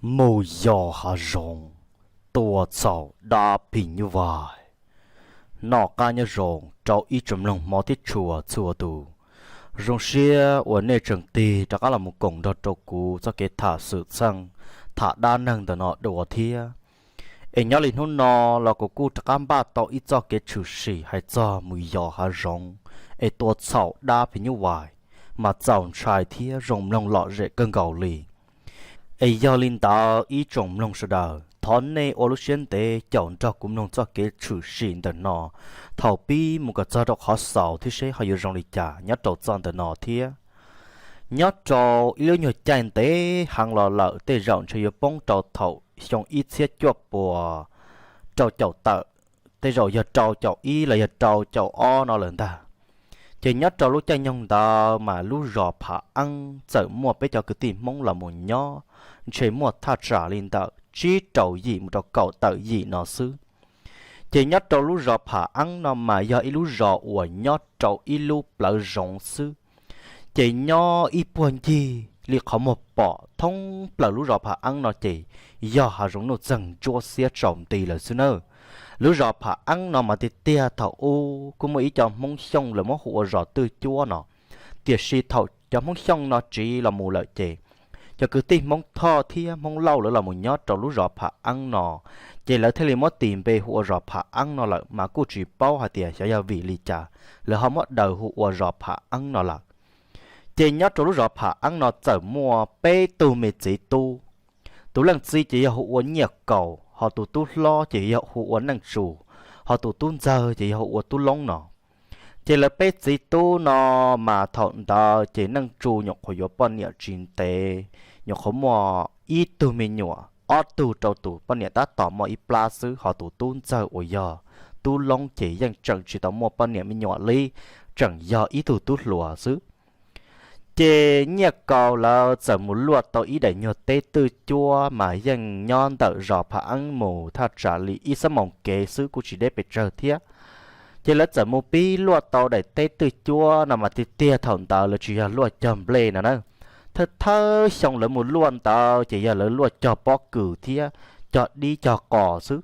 Mus yos hav zoov, tua txhaum dab phim nyuj vais. Noj qab nyob zoo rau ib tsoom mloog hmov thiab tshua txhua tus. Zoo siab uas nej tseem tig rov qab los mus koom nrog rau kuv txoj kev tham xwm txheej, tham dab neeg ntawm no dua thiab. Es nyob li hnub no los kuv kuj rov qab npaj tau ib txoj kev tshwm sim hais txog mus yos hav zoov es tua txhaum dab phim nyuj vais, mas txaus ntshai thiab zoo mloog lom zem kawg nkaus li. Es yog li ntawd ib tsoom mloog sawv daws, thov nej ua lub siab ntev caum nrog kuv mloog txoj kev tshwm sim ntawm no thaum pib mus kom txog rau qhov xaus thiab seb ho yuav zoo li cas nyob rau txoj ntawm no thiab. Nyob rau ib lub nyuag caij ntev heev los lawm, tej zaum ntshe yuav poob rau thaum xyoo ib txhiab cuaj puas rau caum tawm, tej zaum yog rau caum ib los yog rau caum ob no lawm ntag. Ces nyob rau lub caij nyoog ntawd mas lub zos Pham Eeb txawm muaj peb cov kwv tij Hmoob los mus nyob, ntshe muaj thaj tsam li ntawm tsib rau yim mus rau kaum tawm yim no xwb. Ces nyob rau lub zos Pham Eeb no mas yog ib lub zos uas nyob rau ib lub plawv zoov xwb. Ces nyob ib puag ncig li qhov muag pom thoob plaws lub zos Pham Eeb no ces yog hav zoov nuj txeeg ntsuab xiab tsaus nti lawm xwb nawb. Lub zos Pham Eeb no mas tiag tiag thaum ub kuj muaj ib co Hmoob Xyooj lawv muab hu ua zos Twj Cuab no, tiam sis thaum cov Hmoob Xyooj no tsiv los mus lawm ces cov kwv tij Hmoob Thoj thiab Hmoob Lauj lawv los mus nyob rau lub zos Pham Eeb no, ces lawv thiaj li muab tis npe hu ua zos Pham Eeb no lawm, mas kuj tsis paub hais tias xyov yog vim li cas lawv ho muab daws hu ua zos Pham Eeb no lawm. Ces nyob rau lub zos Pham Eeb no txawm muaj peb tug me txiv tub. Tus leej txiv ces yog hu ua Nyiaj Kaus, ho tus tub hlob ces yog hu ua Neej Tsu, ho tus tub ntxawg ces yog hu ua Tub Loob no. Ces lawv peb txiv tub no mas thaum ntawd ces Neej Tsu nyuam qhuav yuav poj niam tsis ntev, nyuam qhuav muaj ib tug me nyuam, ob tug rau tus poj niam tab tom muaj ib plab xwb, ho tus tub ntxawg uas yog Tub Loob ces yeej tseem tsis tau muaj poj niam me nyuam li, tseem yog ib tug tub hluas xwb. Ces Nyiaj Kaus lawv txawm mus luaj tau ib daim nyuag teb twj cuab mas yeej nyob ntawm zos Pham Eeb mus thaj tsam li ib xab moos kev xwb, kuj tsis deb pes tsawg thiab. Ces lawv txawm mus pib luaj tau daim teb twj cuab no mas tiag tiag thaum ntawd lawv tsis yog luaj cog nplej no na. Thawj thawj xyoo lawv mus luaj ntawd ces yog lawv luaj cog pob kws thiab cog dib cog qos xwb.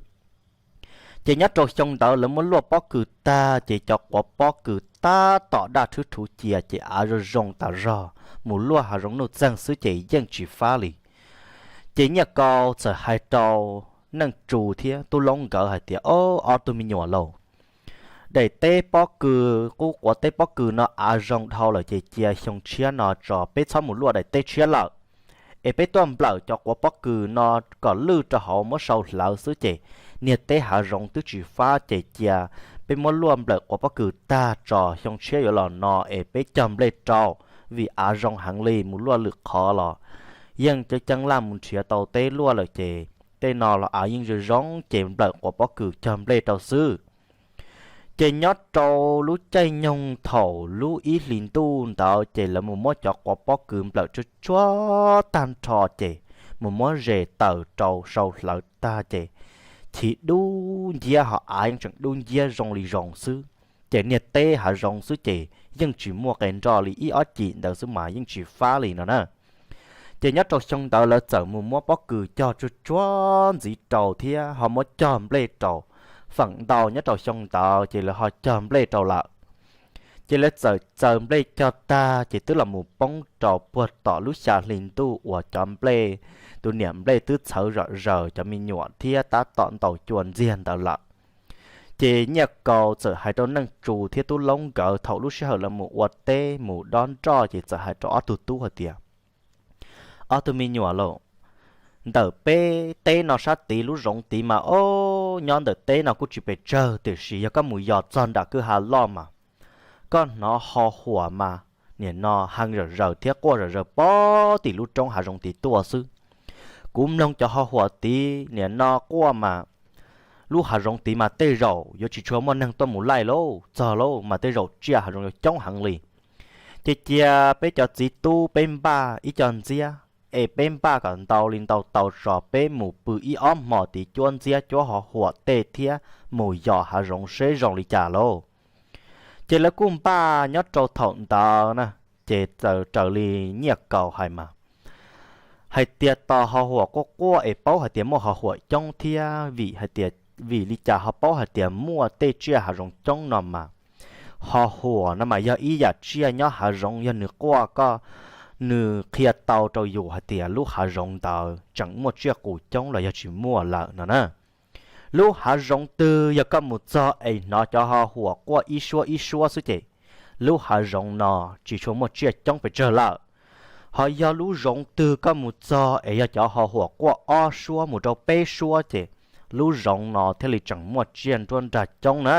Ces nyob rau xyoo ntawd lawv muab luaj pob kws tag ces cov quav pob kws tab tom daj rhwb rhuv cia ces av zoo zoo tas zog, mus luaj hav zoov nuj txeeg xwb ces yeej tsis fab li. Ces Nyiaj Kaus txawm hais rau Neej Tsu thiab Tub Loob nkawd hais tias, Ob, ob tug me nyuam lauj, daim teb pob kws, qub quav teb pob kws no av zoo dhau lawm ces cia xyoo tshiab no tso peb txhob mus luaj daim teb tshiab lawm, es peb tuaj nplawm cov quav pob kws no kom lwj rau hauv muab sau hlawv xwb ces niag teb hav zoov twb tsis fab ces cia peb muab luaj nplawm quav pob kws tag tso xyoo tshiab yuav los no es peb cog nplej rau, vim av zoo heev li mus luaj lwm qhov los yeej ceeb ceeb laj mus nrhiav tau teb luaj lawm ces tej no los av yeej zoo zoo ces nplawm quav pob kws cog nplej rau xwb. Ces nyob rau lub caij nyoog thaum lub ib hlis ntuj ntawd ces lawv mus muab cov quav pob kws nplawm tsuag tsuag tag nrho ces mus muab zes taws rau sau hlawv tag ces chiv dub nciab ho av yeej tseem dub nciab zoo li zoo xwb. Ces niag teb hav zoov xwb ces yeej tsis muaj qe nroj li, ib ob cim ntawd xwb mas yeej tsis fab li no na. Ces nyob rau xyoo ntawd lawv txawm mus muab pob kws cog tsuag tsuag ntxiv rau thiab ho muab cog nplej rau. Feem ntau nyob rau xyoo ntawd ces lawv ho cog nplej rau lawm. Ces lawv txawm txaws nplej cog tag ces twb los mus poob rau puag tom lub xya hli ntuj uas cov nplej, tus niam nplej twb txhawv zom zaws cov me nyuam thiab tab tom ntaus cua ntxiag ntawd lawm. Ces Nyiaj Kaus txawm hais rau Neej Tsu thiab Tub Loob nkawd thaum lub sij hawm lawv mus ua teb mus dob nroj ces txawm hais rau ob tug tub hais tias, Ob tug me nyuam lauj, ntawm peb teb no sab tid lub zoov tid mas ob, nyob ntawm teb no kuj tsis pes tsawg tiam sis yog koj mus yos txog nram kwj ha loj mas koj hnov ho huam mas nim no heev zom zaws thiab quaj zom zaws pog tim lub roob hav zoov tid tuaj xwb. Kuv mloog cov ho huam tid nim no quaj mas lub hav zoov tid mas tej zaum yuav tsis tshua muaj neeg tuaj mus laij lauj, txog lauj mas tej zaum tsiaj hav zoov yuav coob heev li. Ces cia peb cov txiv tub peb npaj ib co ntxiab es peb npaj kom ntau li ntau tau tso peb mus pw ib ob hmos tid cuab ntxiab cuab ho huam tej thiab mus yos hav zoov seb zoo li cas lauj. Ces lawv kuj npaj nyob rau thaum ntawd na, ces txawm raws li Nyiaj Kaus hais mas Hais tias tos ho huam quaj quaj es paub hais tias muaj ho huam coob thiab, vim hais tias, vim li cas ho paub hais tias muaj tej tsiaj hav zoov coob no mas, ho huam no mas yog ib yam tsiaj nyob hav zoov, yog nws quaj koj, nws qhia tau rau yus hais tias lub hav zoov ntawd tseem muaj tsiaj qus coob los yog tsis muaj lawm no na. Lub hav zoov twg yog koj mus txog es hnov cov ho huam quaj ib suab ib suab xwb ces lub hav zoov no tsis tshua muaj tsiaj coob pes tsawg lawm. Ho yog lub zoov twg koj mus txog es yog cov ho huam quaj ob suab mus rau peb suab ces lub zoov no thiaj li tseem muaj tsiaj nruab nrag coob na.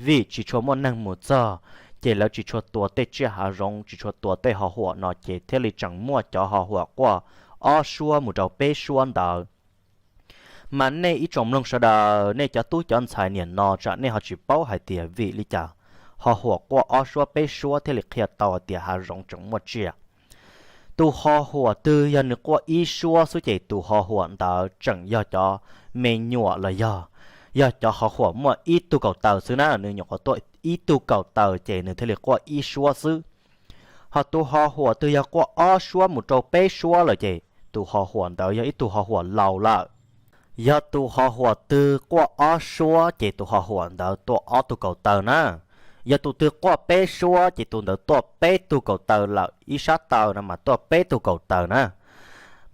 Vim tsis tshua muaj neeg mus txog, ces lawv tsis tshua tua tej tsiaj hav zoov, tsis tshua tua tej ho huam no ces thiaj li tseem muaj cov ho huam quaj ob suab mus rau peb suab ntawd. Mas nej ib tsoom mloog sawv daws, nej cov tub cov ntxhais niam no tsam nej ho tsis paub hais tias vim li cas ho huam quaj ob suab peb suab thiaj li qhia tau hais tias hav zoov tseem muaj tsiaj. Tus ho huam twg yog nws quaj ib suab xwb ces tus ho huam ntawd tseem yog cov me nyuam los yog, yog cov ho huam muaj ib tug kaum taw xwb na, nws nyuam qhuav tuaj ib tug kaum taw ces nws thiaj li quaj ib suab xwb. Ho tus ho huam twg yog quaj ob suab mus rau peb suab lawm ces tus ho huam ntawd yog ib tug ho huam laus lawm. Yog tus ho huam twg quaj ob suab ces tus ho huam ntawd tuaj ob tug kaum taw na. Yog tus twg quaj peb suab ces tus ntawd tuaj peb tug kaum taw lawm, ib sab taw no mas tuaj peb tug kaum taw na.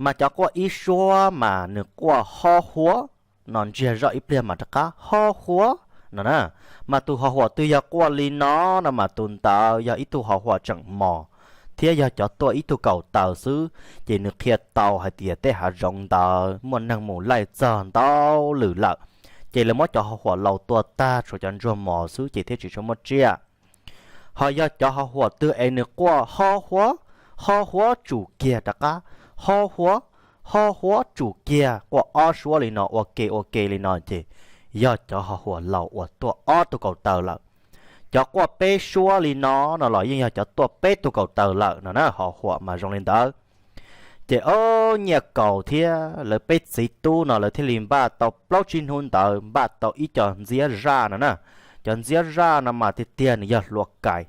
Mas cov quaj ib suab mas nws quaj ho huab no ntsiag zoj ib pliag mas rov qab ho huab no na. Mas tus ho huam twg yog quaj li no no mas tus ntawd yog ib tug ho huam tseem mos, thiab yog cov tuaj ib tug kaum taw xwb, ces nws qhia tau hais tias tej hav zoov ntawd muaj neeg mus laij txog ntau lwm lawm, ces lawv muab cov ho huam laus tua tag tshuav cov ntsuag mos xwb ces thiaj tsis tshua muaj tsiaj. Ho yog cov ho huam twg es nws quaj ho huab, ho huab tsum kiag rov qab, ho huab, ho huab tsum kiag, quaj ob suab li no ua ke ua ke li no ces yog cov ho huam laus uas tuaj ob tug kaum taw lawm. Cov quaj peb suab li no no los yeej yog cov tuaj peb tug kaum taw lawm no na, ho huam mas zoo li ntawd. Ces ob nyiaj kaus thiab lawv peb txiv tub no lawv thiaj li npaj tau plaub tsib hnub ntawd, npaj tau ib co ntxiab zaj no na. Cov ntxiab zaj no mas tiag tiag nws yog hlua kais.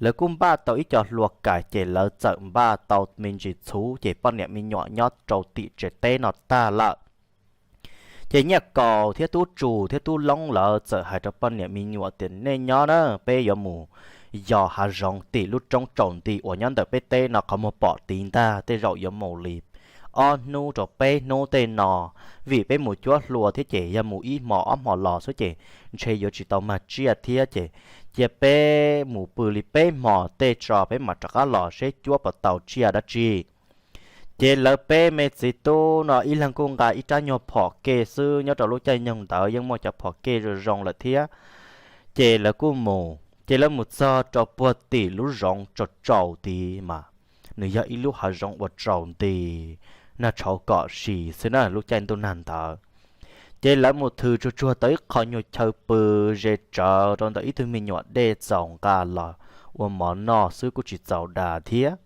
Lawv kuj npaj tau ib co hlua kais ces lawv txawm npaj tau me ntsis txhuv ces poj niam me nyuam nyob rau tim tsev teb no tag lawm. Ces nyiaj kaus thiab tub Tsum thiab tub Loob lawv txawm hais rau poj niam me nyuam tias nej nyob na, peb yuav mus yos hav zoov tim lub roob tsaus nti uas nyob ntawm peb teb no qhov muag pom tid ntag, tej zaum yuav mus li ob hnub rau peb hnub tej no, vim peb mus cuab hlua thiab ces yog mus ib hmo ob hmo los xwb ces ntshe yuav tsis tau mag tsiaj thiab ces cia peb mus pw li peb hmo tej tso peb mam rov qab los seb cuab puas tau tsiaj dab tsi. Ces lawv peb me txiv tub no ib leeg kuj nqa ib rab nyuag phom ke xwb, nyob rau lub caij nyoog ntawd yeej muaj cov phom ke zoo zoo lawm thiab. Ces lawv kuj mus, ces lawv mus txog rau puag tim lub zoov tsaus tsaus tid mas nws yog ib lub hav zoov uas tsaus nti nag tshauv kom si xwb na lub caij ntuj nag ntawd. Ces lawv mus thws tsuag tsuag tau ib qho nyuag chaw pw ze tsawv rau ntawm ib tug me nyuam dej txaus nqa los ua mov noj xwb kuj tsis txaus dag thiab.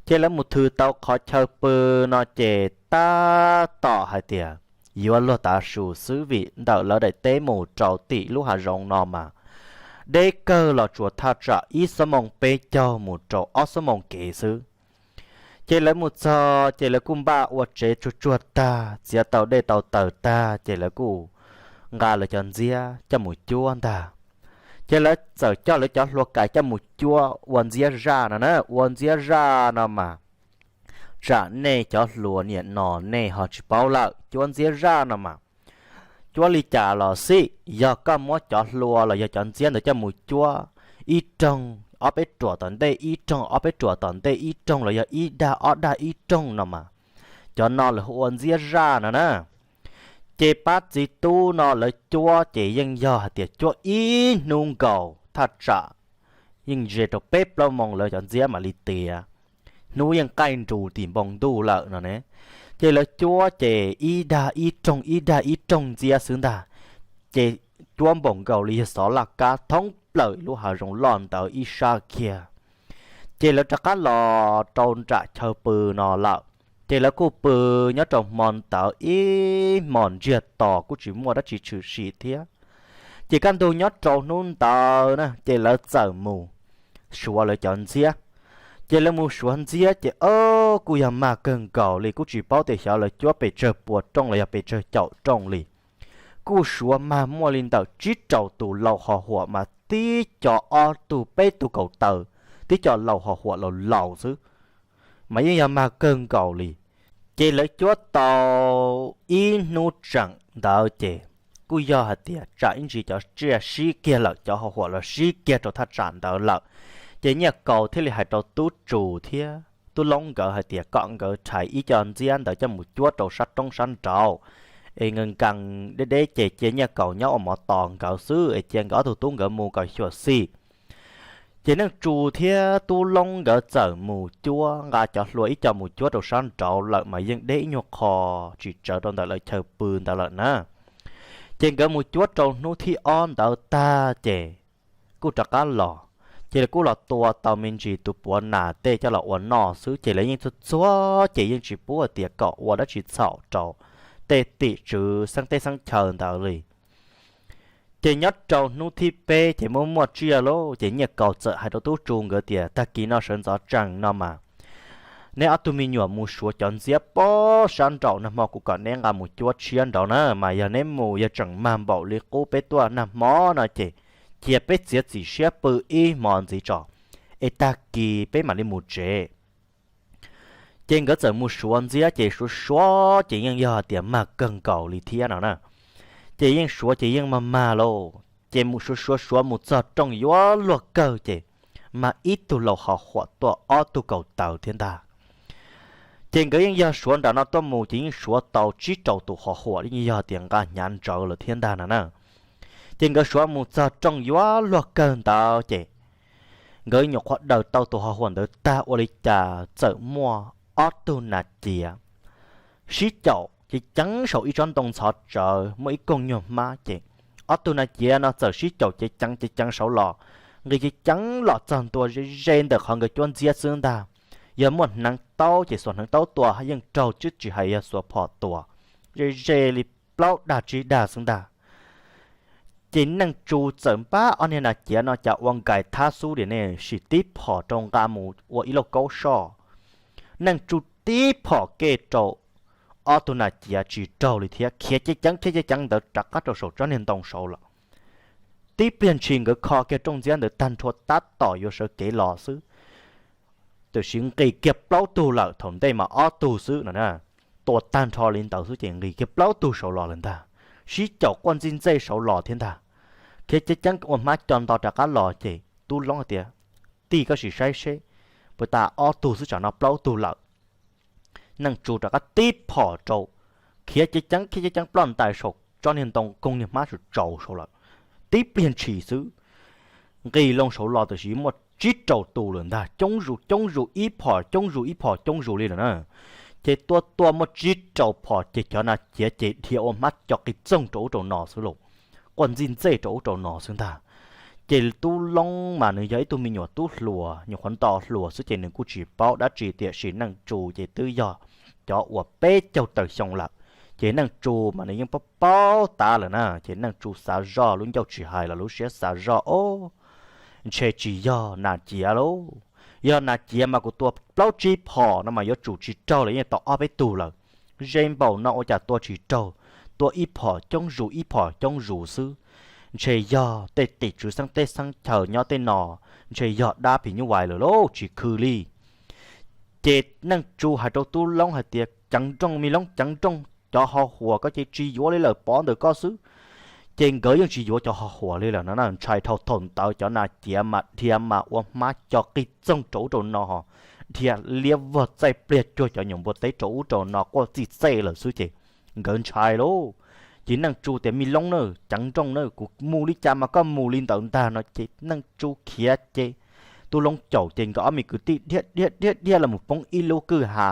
Ces lawv mus thws tau qhov chaw pw no ces tab tom hais tias yuav luag tav su xwb vim ntawm lawv daim teb mus rau tim lub hav zoov no mas deb kawg los tsuas thaj tsam ib xuab moos peb caug mus rau ob xuab moos kev xwb. Ces lawv mus txog ces lawv kuj npaj ua tsev tsuag tsuag tag, txiav tau dej tau taws tag ces lawv kuj nqa lawv cov ntxiab coj mus cuab ntag. Ces lawv txawm coj lawv cov hlua kais coj mus cuab ua ntxiab zaj no na, ua ntxiab zaj no mas tsam nej cov hluas niam no nej ho tsis paub lawm, cuab ntxiab zaj no mas cuab li cas los xij, yog koj muab cov hlua los yog cov ntxiab ntawd coj mus cuab ib rooj ob peb ruam tom ntej, ib rooj ob peb ruam tom ntej, ib rooj los yog ib dag ob dag ib rooj no mas, cov no lawv hu ua ntxiab zaj no na. Ces pab txiv tub no lawv cuab ces yeej yog hais tias cuab ib hnub nkaus thaj tsam yeej ze rau peb plaub moos lawv cov ntxiab mam li tiav. Hnub yeej qaij nrus tim npoo ntuj lawm no ne. Ces lawv cuab ces ib dag ib rooj ib dag ib rooj ntxiab xwb ntag. Ces cuab npaum nkaus li yog xov laj kab thoob plaws lub hav zoov loj ntawd ib sab kiag. Ces lawv rov qab los rau nram chaw pw no lawm. Ces lawv kuj pw nyob rau hmo ntawd ib hmos ntsiag to kuj tsis muaj dab tsi tshwm sim thiab. Ces kaj ntug nyob rau hnub ntawd na ces lawv txawm mus suav lawv cov ntxiab. Ces lawv mus suav ntxiab ces o, kuj yog mag kawg nkaus li, kuj tsis paub tias xyov lawv cuab pes tsawg pua rooj los yog pes tsawg caum rooj li. Kuj suav mag muaj li ntawm tsib rau tus laus ho huam mas tib co ob tug peb tug kaus taw, tib co laus ho huam laus laus xwb, mas yeej yog mag kawg nkaus li. Ces lawv cuab tau ib hnub tseem ntawd ces kuj yog hais tias tsam ib ntsis cov tsiaj sib kiag lawm, cov ho huam los sib kiag rau thaj tsam ntawd lawm. Ces Nyiaj Kaus thiaj li hais rau Tub Tsu thiab Tub Loob nkawd hais tias kom nkawd rhais ib co ntxiab ntawd coj mus cuab rau sab roob sab nraud, es nkees nkees deb deb ces cia Nyiaj Kaus nyob ua mov tos nkawd xwb, es cia nkawd ob tug tub nkawd mus kom xyuam xim. Ces Neej Tsu thiab Tub Loob nkawd txawm mus cuab, nqa cov hlua ib co mus cuab rau sab nraud lawm mas yeej deb ib nyuag qho, tsis tsawv rau ntawm lawv chaw pw ntawd lawm na. Ces nkawd mus cuab rau hnub thib ob ntawd tag ces kuj rov qab los. Ces lawv kuj los tua tau me ntsis tus puav nas tej coj los ua noj xwb, ces lawv yeej txhua txhua ces yeej tsis pub hais tias kom ua dab tsi txhaum rau tej tim tswv xeeb teb xeeb chaw ntawd li. Ces nyob rau hnub thib peb ces muaj muaj tsiaj lauj, ces Nyiaj Kaus txawm hais rau Tub Tsu nkawd tias, tag kis no sawv ntxov tsees no mas neb ob tug me nyuam mus suav cov ntxiab pob sab nraum, nag hmo kuv kom neb nqa mus cuab tshiab nraud na, mas yog neb mus yog tseem mag npaum li qub peb tuaj nag hmo no ces cia peb txiav txim siab pw ib hmo ntxiv tso, es tag kis peb mam li mus tsev. Ces nkawd txawm mus suav ntxiab ces suav suav ces yeej yog tias mag kawg nkaus li thiab no na. Ces yeej suav ces yeej mag mag lauj, ces mus suav suav suav mus txog rooj yuav luag kawg ces mag ib tug laus ho huam tuaj ob tug kaus taw thiab ntag. Ces nkawd yeej yog suav nram no tuaj mus ces yeej suav tau tsib rau tus ho huam, yeej yog tias nqa hnyav ntsawv lawm thiab ntag no na. Ces nkawd suav mus txog rooj yuav luag kawg ntawd ces nkawd nyuam qhuav daws tau tus ho huam ntawd tag ua li cas txawm muaj ob tug nas ciav sib caum ceev ceev saum ib tsob ntoo ntxhov tsawv muaj ib koog nyuag hmab ces ob tug nas ciav no txawm sib caum ceev ceev ceev ceev saud los, nqis ceev ceev los txog ntua ze ze ntawm qhov nkawd cuab ntxiab xwb ntag. Yog muaj hneev taub ces xuas hneev taub tua yeej raug twb tsis hais yog xuas phom tua, ze ze li plaub dag tsib dag xwb ntag. Ces Neej Tsu txawm npab ob niag nas ciav no cas ua nkais thab xub diam ne, sim tib phom rau nqa mus ua ib lauj kaub soj. Neej Tsu tib phom kej rau ob tug nas ciav tsis raug li thiab, khiav ceev ceev khiav ceev ceev ntawd rov qab rau saum tsob niag ntoo saud lawm. Tib pliag ntshis nkawd kho kiag rooj ntxiab ntawd tag nrho tab tom yuav sawv kev los xwb, tiam sis nqis kiag plaub tug lawm, thaum ntej mas ob tug xwb no na. Tua tag nrho li ntawd xwb ces nqis kiag plaub tug saud los lawm ntag, sib caum quaj ntxij ntxej saud los thiab ntag. Khiav ceev ceev ua hmab co nto rov qab los ces Tub Loob hais tias, tij koj sim saib seb puas tas ob tug xwb tsam no plaub tug lawm. Neej Tsu rov qab tib phom rau, khiav ceev ceev khiav ceev ceev ploj ntais saum tsob niag ntoo koog niag hmab tsaus tsaus saud lawm. Tib pliag ntshis xwb, nqis loo saud los tiam sis muaj tsib rau tus lawm ntag, coob zus coob zus ib phom coob zus ib phom coob zus li lawm na. Ces tua tua muaj tsib rau phom ces cov nas ciav ces dhia ua hmab co qis txoog rau ub rau no xwb lauj, quaj ntxij ntxej rau ub rau no xwb ntag. Ces Tub Loob mas nws yog ib tug me nyuam tub hluas, nyuam qhuav nto hluas xwb ces nws kuj tsis paub dab tsi, tiam sis Neej Tsu ces twb yog cov uas peb caug tawm xyoo lawm, ces Neej Tsu mas nws yeej paub paub tab lawm na. Ces Neej Tsu xav zoj lub ncauj tsis hais los lub siab xav zoj, o, ntshe tsis yog nas ciav lauj. Yog nas ciav mas kuv tua plaub tsib phom no mas yuav tsum tsis raug lawm, yeej tau ob peb tug lawm. Ze npaum no ua cas tua tsis raug, tua ib phom coob zus ib phom coob zus xwb. Ntshe yog tej tim tswv xeeb teb xeeb chaw nyob tej no, ntshe yog dab phim nyuj vais lawm lauj, tsis khwv li. Ces Neej Tsu hais rau Tub Loob hais tias, ceev nrooj me Loob, ceev nrooj, cov ho huam koj ces tsis yuav li lawm, pov ntawm koj xwb. Ces nkawd yeej tsis yuav cov ho huam li lawm no na, ntshai dhau. Thaum ntawd cov nas ciav mas dhia mas ua hmab co qis txoog rau ub rau no, dhia liab vog txaij pliag cuag cov nyuam npua teb rau ub rau no quaj txij txej lawm xwb ces nkawd ntshai lauj. Ces Neej Tsu tias, me Loob na, ceev nrooj na, kuv mus li cas mas koj mus li ntawd ntag no ces Neej Tsu khiav ces Tub Loob caum ces nkawd ob me kwv tij dhia dhia dhia dhia los mus poob ib lub kwj ha.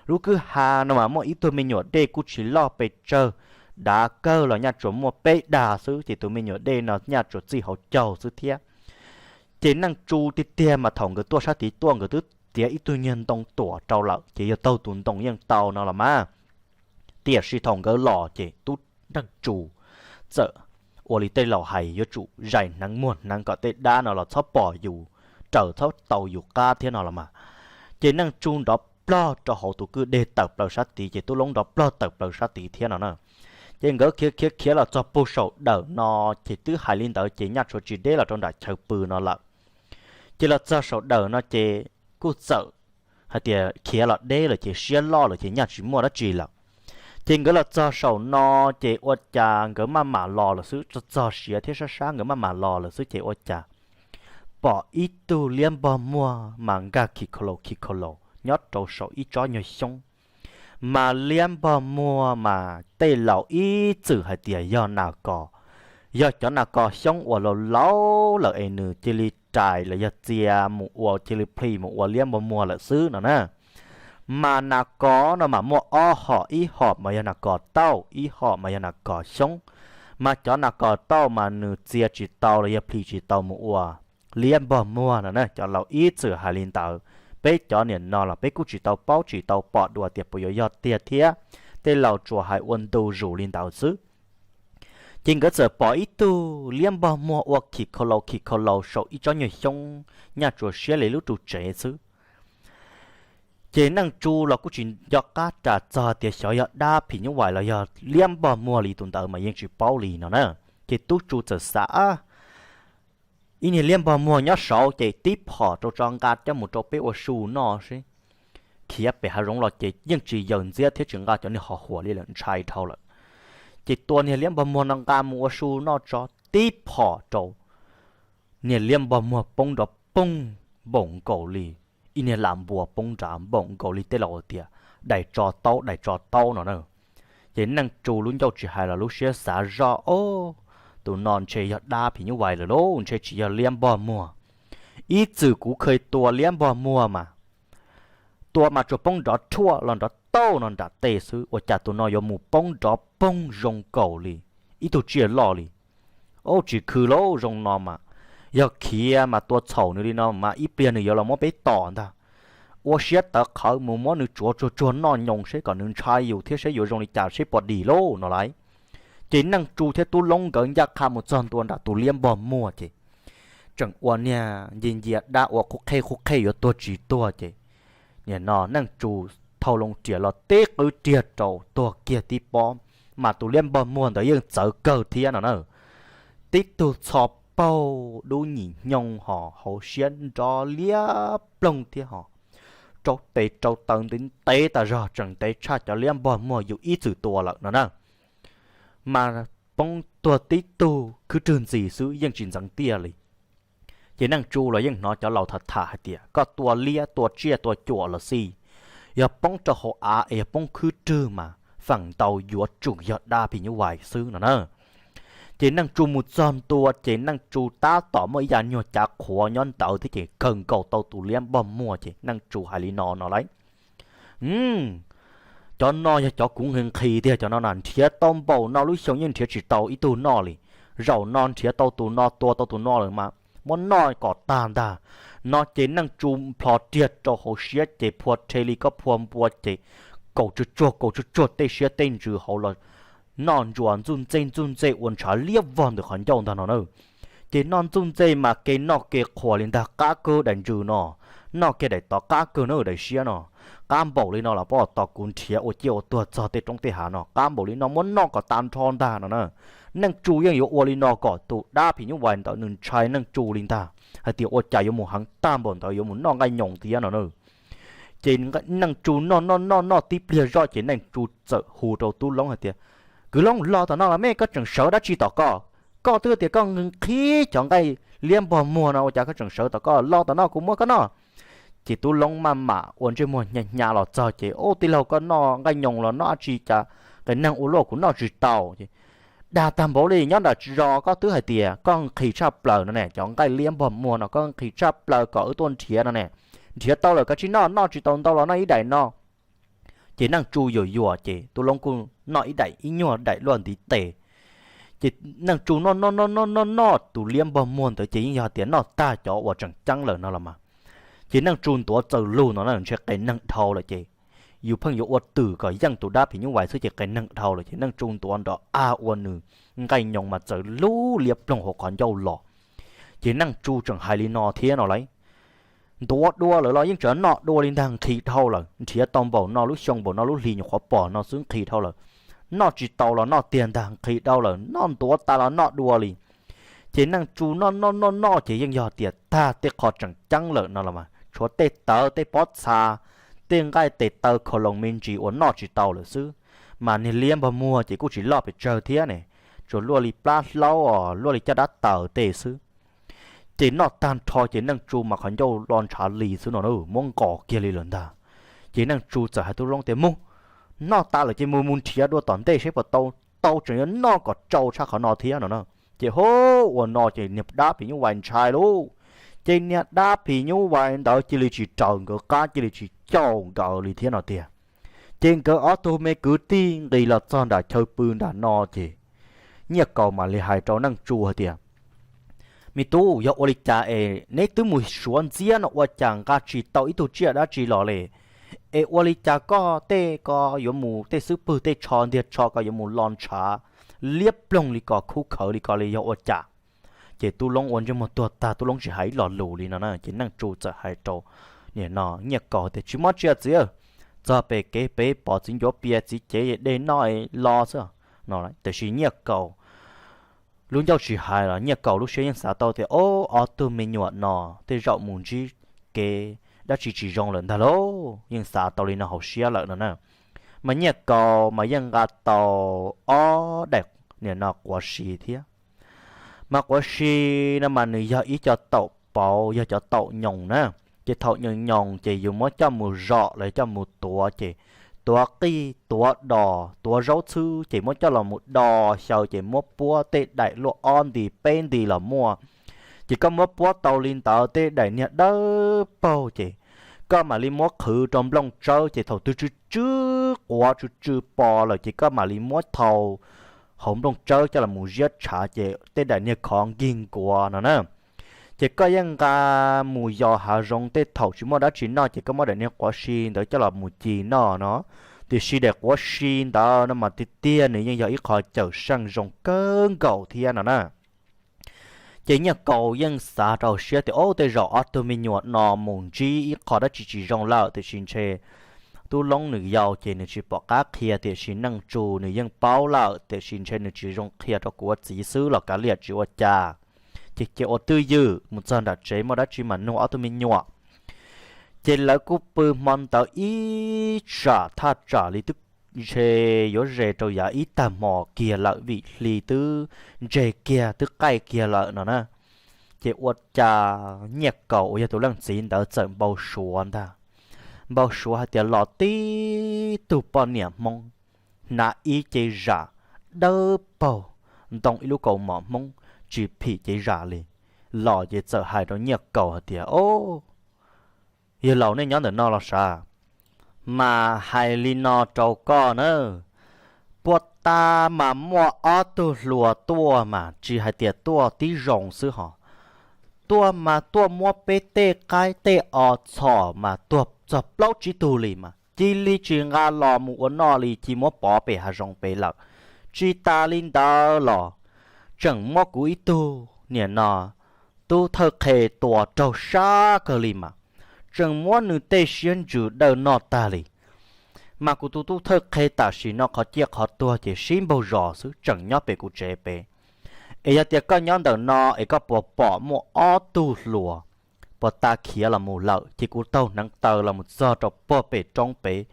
Lub kwj ha no mas muaj ib tug me nyuam dej kuj tsis loj pes tsawg, dav kawg los nyaj tsuas muaj peb dag xwb ces tus me nyuam dej no nyaj tsuas txij hauv caug xwb thiab. Ces Neej Tsu tiag tiag mas thaum nkawd tuaj sab tid tuaj nkawd twb txiav ib tug nyuag ntoo tuam rau lawm ces yog taug tus ntoo yeej tau no los mas. Tiam sis thaum nkawd los ces tub Neej Tsu txawm ua li tej laus hais, yuav tsum zais hneev muag hneev kom tej dab no los txhob pom yus, raws txhob tau yus qab thiab no los mas. Ces Neej Tsu nrov plog rau hauv tus kwj deg tawm plaws sab tid, ces Tub Loob nrov plog tawm plaws sab tid thiab no na. Ces nkawd khiav khiav khiav los txog puag saum dawm no, ces twb hais li ntawd ces nyaj tsuav tsis deb los rau nram chaw pw no lawm. Ces los txog saum dawm no ces kuj txawm hais tias khiav los deb lawm ces siab loj lawm ces nyaj tsis muaj dab tsi lawm. Ces nkawd los txog saum no, ces ua cas nkawd maj mam los lawm xwb, txog txog siav thiab sab sab nkawd maj mam los lawm xwb ces ua cas pom ib tug liab npog muag mas nkag khi khau laus khi khau laus nyob rau saum ib tsob nyuag xyoob. Mas liab npog muag mas tej laus ib txwm hais tias yog nas kos, yog cov nas kos xyoob uas laus laus lawm es nws cia li rais los yog txia mus ua, cia li plhis mus ua liab npog muag lawm xwb no na. Mas nas kos no mas muaj ob hom, ib hom mas yog nas kos tauj, ib hom mas yog nas kos xyoob. Mas cov nas kos tauj mas nws txia tsis tau los yog plhis tsis tau mus ua liab npog muag no na, cov laus ib txwm hais li ntawd. Peb cov niam no los peb kuj tsis tau paub tsis tau pom dua tias puas yuav yog tiag thiab, tej laus tsuas hais ua ntu zus li ntawd xwb. Ces nkawd txawm pom ib tug liab npog muag ua khi khau laus khi khau laus saum ib tsob nyuag xyoob nyaj tsuas siab li lub ru tsev xwb. Ces Neej Tsu los kuj tsis nco qab ras txog tias xyov yog dab phim nyuj vais los yog liab npog muag li tus ntawd mas yeej tsis paub li no na. Ces Tub Tsu txawm xav, ib niag liab npog muag nyob saud ces tib phom rau tso nqa coj mus rau peb ua su noj seb. Khiav pem hav zoov los ces yeej tsis yaws ntxiab thiab tsis nqa cov niag hos huam li lawm, ntshai dhau lawm. Ces tua niag liab npog muag no nqa mus ua su noj tso, tib phom rau niag liab npog muag poob nrov poog npaum nkaus li ib niag lam npua poob nrad, npaum nkaus li tej laus tias dais tso taub, dais tso taub no na. Ces Neej Tsu lub ncauj tsis hais los lub siab xav zoj, o, tus no ntshe yog dab phim nyuj vais lawm lauj, ntshe tsis yog liab npog muag. Ib txwm kuv kheev tua liab npog muag mas tua mas tsuas poob nrov rhuaj los nrov tauj no nram tej xwb, ua cas tus no yuav mus poob nrov poog zoo nkaus li ib tug tsiaj loj li. Ub, tsis khw lauj, zoo no mas yog khiav mas tua txhaum nws li no mas ib pliag nws yuav los muab peb tom ntag. Ua siab tawv qhawv mus muab nws tsuav tsuag tsuag noj nyoos seb kom nws ntshai yus thiab seb yuav zoo li cas seb puas dim lauj no lauj. Ces Neej Tsu thiab Tub Loob nkawd ncaj qha mus txog ntua nram tus liab npog muag ces tseem ua niag ncia ncia dab ua qub qhej qub qhej yuav tuag tsis tuag ces nim no Neej Tsu thau loo riam los tib qwb riag rau tuag kiag tib pob, mas tus liab npog muag ntawd yeej txawv kawg thiab no na. Tib tug txho paug dub nyim hnyoo hos hauv siab nrov liab ploog thiab hos rau tes rau taw ntev ntev tas zog, tseem ntev tshaj cov liab npog muag yus ib txwm tua lawm no na. Mas poob tuag tib tug khwb rwg ntxiv xwb yeej tsis ntxeev tiaj li. Ces Neej Tsu los yeej hnov cov laus tham tham hais tias koj tua liab tua tsiaj tua cuam los xij, yog poob rau hauv av es yog poob khwb rwg mas feem ntau yuav tsum yog dab phim nyuj vais xwb no na. Ces Neej Tsu mus txog ntua ces Neej Tsu tab tom muaj ib yav nyuag cav qhuav nyob ntawd thiab ces kawg nkaus tau tus liab npog muag ces Neej Tsu hais li no no lauj. Cov no yog cov kuv nqhis nqhis tiag, cov no na nrhiav tau npaum no lub xyoo yeej nrhiav tsis tau ib tug noj li. Zaum no nrhiav tau tus no, tua tau tus no lawm mas muab noj kom tag ntag. No ces Neej Tsu plho riag rau hauv siab ces phua rhe li koj phua npua ces kaus tsuag tsuag kaus tsuag tsuag tej siab tej ntsws hauv los noj ntsuas ntxuj ntxej ntxuj ntxej ua ntshav liab vog ntawm qhov ncauj ntag no na. Ces noj ntxuj ntxej mas ke noj ke qhuas li ntag, qab kawg daim ntsws no, noj kiag daim tod qab kawg na daim siab no. Qab npaum li no los pab tos kuv nrhiav ua ciaj ua tuag txog tej roob tej hav no, qab npaum li no muab noj kom tag nrho ntag no na. Neej Tsu yeej yuav ua li no kom tus dab phim nyuj vais ntawd nws ntshai Neej Tsu li ntag, hais tias ua cas yuav mus heev tag npaum ntawd yuav mus noj nqaij nyoos thiab no na. Ces Neej Tsu noj noj noj noj tib pliag zoj ces Neej Tsu txawm hu rau Tub Loob hais tias, Kwv Loob, los tom no los me, koj tseem sawv dab tsi tom koj? Koj twb tias koj nqhis cov nqaij liab npog muag no ua cas koj tseem sawv tom koj? Los tom no kuv muab koj noj. Ces Tub Loob maj mam ua ntsej muag hnyav hnyav los txog ces, Ub, tij laug, koj noj nqaij nyoos los noj dab tsi cas qias neeg ua luaj kuv noj tsis tau? Dag tag npaum li, nyob nram zos koj twb hais tias koj nqhis tshaj plaws no ne, cov nqaij liab npog muag no koj nqhis tshaj plaws kom wb tuaj nrhiav no ne. Nrhiav tau lawm kav tsij noj, noj tsis tau ntau los noj ib daim no. Ces Neej Tsu yuam yuam ces Tub Loob kuj noj ib daim ib nyuag daim luaj ntiv tes. Ces Neej Tsu noj noj noj noj noj noj tus liab npog muag ntawd ces yeej yog tias noj tag cov uas tseem ceeb lawm no los mas. Ces Neej Tsu ntuav txaws lug no na, ntshe qias neeg dhau lawm ces yus pheej yuav ua twm kom yeej tus dab phim nyuj vais xwb ces qias neeg dhau lawm ces Neej Tsu ntuav nrov ag ua nws nqaij nyoos mas txawm lub liab ploog hauv qhov ncauj los. Ces Neej Tsu tseem hais li no thiab no lauj, ntuav dua lawm los yeej tseem noj dua li ntag, nqhis dhau lawm. Nrhiav tau npaum no lub xyoo npaum no lub hli nyuam qhuav pom no xwb nqhis dhau lawm. Noj tsis tau los noj tiag ntag, nqhis dhau lawm, noj ntuav tas los noj dua li. Ces Neej Tsu noj noj noj noj ces yeej yog tias tag tej qho tseem ceeb lawm no los mas tshuav tej tawv tej pob txha, tej nqaij tes taw khau loos me ntsis uas noj tsis tau lawm xwb. Mas niag liab npog muag ces kuj tsis loj pes tsawg thiab ne, tsuas luaj li plab hlaub os, luaj li caj dab taws tej xwb. Ces noj tag nrho ces Neej Tsu mas qhov ncauj lo ntshav li xwb no na, muab nqos kiag li lawm ntag. Ces Neej Tsu txawm hais Tub Loob tias, Mus, noj tas lawm ces mus mus nrhiav dua tom ntej seb puas tau, tau tseem yuav noj kom tsau tshaj qhov no thiab no na. Ces hu, ua no ces niag dab phim nyuj vais ntshai lauj. Ces niag dab phim nyuj vais ntawd cia li tsis raws nkawd qab, cia li tsis caum nkawd li thiab no tiag. Ces nkawd ob tug me kwv tij nqis los txog nram chaw pw nram no ces Nyiaj Kaus mam li hais rau Neej Tsu hais tias, Me tub, yog ua li cas es neb twb mus suav ntxiab no ua cas nqa tsis tau ib tug tsiaj dab tsi los li? Es ua li cas koj tej ko yuav mus, tej xub pwg tej tsho ntiag tsho ko yuav mus lo ntshav liab ploog li ko, khub khawv li ko li yog ua cas? Ces Tub Loob ua ntsej muag tuag tag, Tub Loob tsis hais ib lo lus li no na. Ces Neej Tsu txawm hais rau nim no Nyiaj Kaus tias, Tsis muaj tsiaj txiv, txog pem kev pem pom txiv ncuav pias txiv cev dej noj los xwb no. Tiam sis Nyiaj Kaus lub ncauj tsis hais los Nyiaj Kaus lub siab yeej xav tau tias, Ob, ob tug me nyuam no tej zaum mus ntsib kev dab tsi tsis zoo lawm ntag lauj, yeej xav tau li no hauv siab lawm no na. Mas Nyiaj Kaus mas yeej nqa tau ob daim nim no quav si thiab. Mas quav si no mas nws yog ib co taum pauv, yog cov taum nyoos na. Ces thaum nyoos nyoos ces yus muab coj mus zom los coj mus tuav ces tuav qij tuav dos tuav zaub txhwb ces muab coj los mus do xyaw ces muab puab tej daim luaj ob nti peb nti los muaj. Ces koj muab puab tau li ntawd tej daim niag dawb paug ces koj mam li muab qhwv rau nplooj tsawb ces thaum twg tsw tsw quav tsw tsw po lawm ces koj mam li muab thau hauv nplooj tsawb coj los mus ziab tshav ces tej daim niag khov nkig nkuav no na. Ces koj yeej nqa mus yos hav zoov tej thaum tsis muaj dab tsi noj ces koj muab daim niag quav si ntawd coj los mus ci noj no. Tiam sis daim quav si ntawd no mas tiag tiag nws yeej yog ib qho cawm seej zoo kawg nkaus thiab no na. Ces Nyiaj Kaus yeej xav rau siab tias, Ob, tej zaum ob tug me nyuam no mus ntsib ib qho dab tsi tsis zoo lawm, tiam sis ntshe Tub Loob nws yau ces nws tsis pom qab qhia, tiam sis Neej Tsu nws yeej paub lawm, tiam sis ntshe nws tsis zoo qhia rau kuv ua txiv xwb los kav liam tsis ua cas. Ces cia ua twj ywm mus txog nram tsev muaj dab tsi mam nug ob tug me nyuam. Ces lawv kuj pw hmo ntawd ib tsam thaj tsam li twb ntshe yuav ze rau yav ib tag hmo kiag lawm vim hli twb ntseg kiag twb qaij kiag lawm no na. Ces ua cas Nyiaj Kaus uas yog tus leej txiv ntawd txawm npau suav ntag, npau suav hais tias los tib tug poj niam Hmoob hnav ib ce zam dawb paug, ntoo ib lub kaus mom Hmoob tsis phim cev zam li. Los ces txawm hais rau Nyiaj Kaus hais tias, Ob, yawg laus nej nyob ntawm no los sav? Mas hais li no rau koj na, puag ta mas muaj ob tug hluas tuaj mas tsis hais tias tuaj tib zoo xwb hos, tuaj mas tuaj muab peb tej qaib tej os txhom mas tuag txog plaub tsib tug li mas cia li tsis nqa los mus ua noj li, cia muab pov pem hav zoov pem lawm. Tsis tas li ntawd los tseem muab kuv ib tug niam no tub thawj qhe tua raug sab kawg li mas, tseem muab nws tej siab ntsws dawj noj tag li. Mas kuv tus tub thawj qhe tam sim no qhov ciaj qhov tuag ces sib npaug zos xwb, tseem nyob pem kuv tsev pem. Es yog tias koj nyob ntawm no es koj puas pom muaj ob tug hluas puas ta khiav los mus lawm, ces kuv taug hneev taw los mus txog rau puag pem roob pem,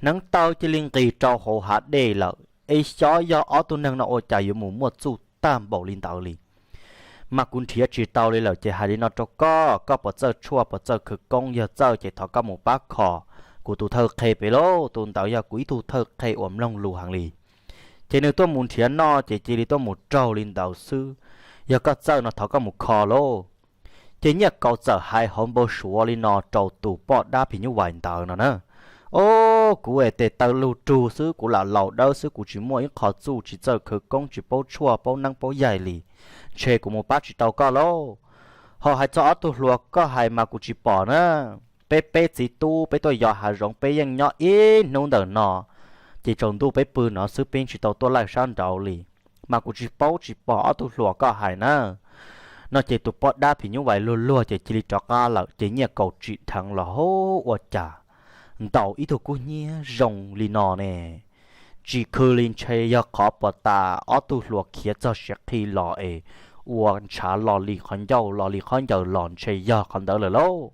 hneev taw cia li nqis rau hauv hav dej lawm, es xyov yog ob tug neeg no ua cas yuav mus muaj txuj tag npaum li ntawd li. Mas kuv nrhiav tsis tau li lawm ces hais li no rau koj, koj puas txawj tshuaj puas txawj khawv koob, yog txawj ces thov koj mus pab kho kuv tus thawj qhe pem lauj. Tus ntawd yog kuv ib tug thawj qhe uas mloog lus heev li, ces nws tuaj mus nrhiav noj ces cia li tuaj mus raug li ntawd xwb. Yog koj txawj no thov koj mus kho lauj. Ces Nyiaj Kaus txawm hais hauv npau suav li no rau tus poj dab phim nyuj vais ntawd no na, Ob, kuv es tes taw lug rug xwb, kuv lam laus dawb xwb, kuv tsis muaj ib qho txuj, tsis txawj khawv koob, tsis paub tshuaj paub neeb paub yaig li, ntshe kuv mus pab tsis tau koj lauj. Ho hais txog ob tug hluas koj hais mas kuv tsis pom na. Peb peb txiv tub peb tuaj yos hav zoov peb yeej nyob ib hnub ntawm no, ces tsaus ntuj peb pw no xwb, peb tsis tau tuaj laij sab nraud li, mas kuv tsis paub tsis pom ob tug hluas koj hais na. No ces tus poj dab phim nyuj vais luag luag ces cia li rov qab lawm, ces Nyiaj Kaus tsim dheev los hauv ua cas ntaus ib tug kub hnyiab zoo li no ne. Tsis khw li ntshe yog qhov puas tas ob tug hluas khiav txog siav qhi los es ua ntshav lo li qhov ncauj lo li qhov ncaws los ntshe yog qhov ntawd lawm lauj.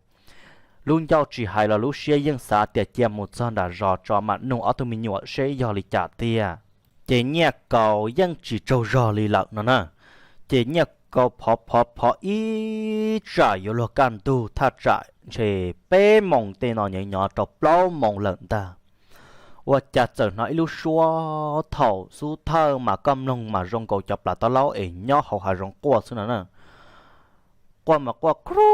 Lub ncauj tsis hais los lub siab yeej xav tias cia mus txog nram zos tso mam nug ob tug me nyuam seb yog li cas tiag. Ces Nyiaj Kaus yeej tsis tsaug zog li lawm no na. Ces Nyiaj Kaus phov phov phov ib tsam yuav luag kaj ntug thaj tsam ntshe peb moos tej no nyob nyob rau plaub moos lawm ntag, ua cas txawm hnov ib lub suab thaum xub thawj mas koj mloog mas zoo nkaus cov plas taub laub es nyob hauv hav zoov quaj xwb no na. Quaj mas quaj kru